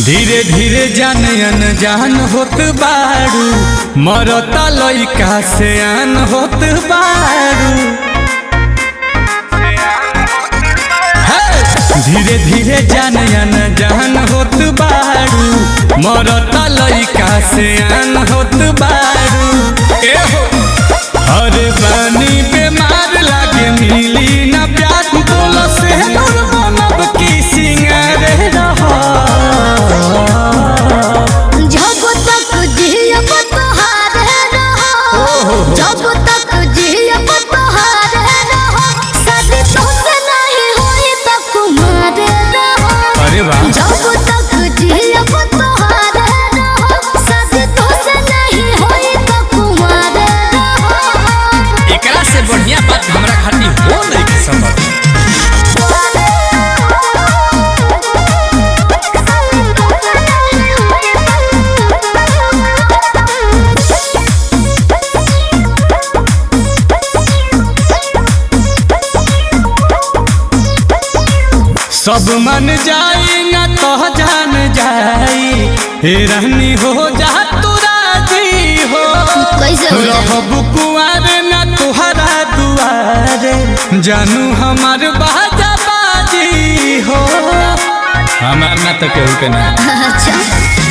धीरे धीरे जान अनजान होत बारू, मरता लइका से आन होत बारू। हे! धीरे धीरे जान अनजान होत बारू, मरता लइका से आन होत बारू। ए हो! अरे बानी बेमार लागे मिली ना प्यार, बोलो से नूर बनब की सिंगार रहा। जब तक जियब तोहारे रहो, जब तक जियब तोहारे रहो, शादी तोहसे नहीं होई त कुमारे रहो। अरे वाह! जब तक जियब तोहारे रहो, शादी तोहसे नहीं होई त कुमारे रहो। एकरा से बढ़िया बात हमरा खातिर हो नहीं के सकत। सब मन जाई ना तो जान जाई, हे रहनी हो जा तू राजी हो। कैसे हो जाई? रहब कुंवर ना तुहरा दुआरे, जानू हमार बाजा बाजी हो। हमार ना तो केहू के ना। अच्छा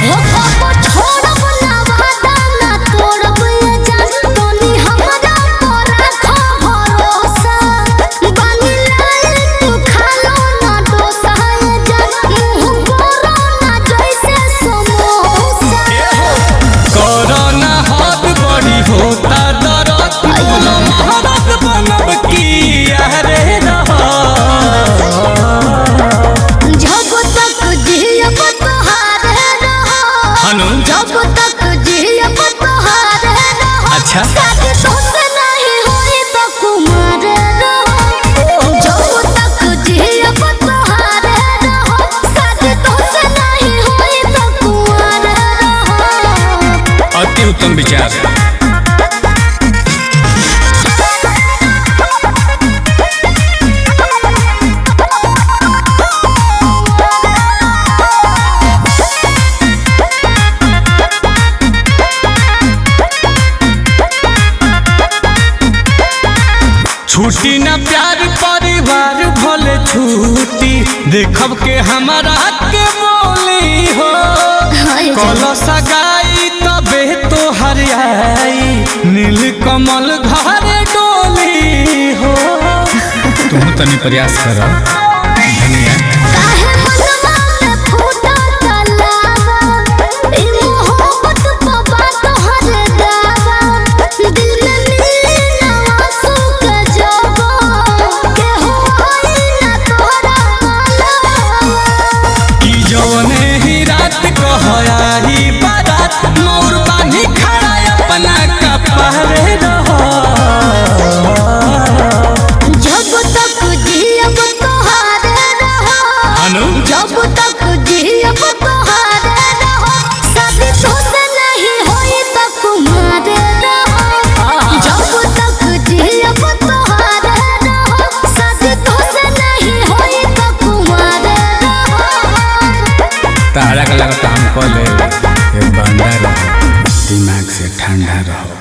हो पापा छोड़ब ना वादा ना तोड़ब ये जान, तोनी हमरा पर रखो भरोसा। बानी लाल तू खा लो ना डोसा ये जान, मुँह गोरो ना जैसे समोसा। कोरोना हद बड़ी होता दरद, बोलो महारत बनब की अरे रहा। जब तक जियब तोहारे रहो, हनु? जब तक जियब तोहारे रहो, अच्छा। शादी तोहसे नहीं होई त कुमारे रहो। जब तक जियब तोहारे रहो, शादी तोहसे नहीं होई त कुमारे रहो। अति उत्तम विचार। छुट्टी ना प्यार परिवार भले छुट्टी, देखब के हमारा के बोली हो। हाय जान। कल सगाई तबे तो हरियाई, नील कमल घर डोली हो। तुम तनी प्रयास कर धनिया। काहे मनवा में फूटा तलावा, ई मोहब्बत पवा तोहर दावा। दिल में मिली ना आंसू के जवा, केहू आई ना तोहरा पालवा। कि जौने ही रात कहयाही बारात, मोर बानी खड़ा अपना कपारे रहो। जब तक जियब तोहारे रहो, हनु? जब तक जियब तोहारे रहो, शादी तोहसे नहीं होई त कुमारे रहो। जब तक जियब तोहारे रहो, शादी तोहसे नहीं होई त कुमारे रहो। तारा का लगता हम कॉले बंदा रहो, दिमाग से ठंडा रहो।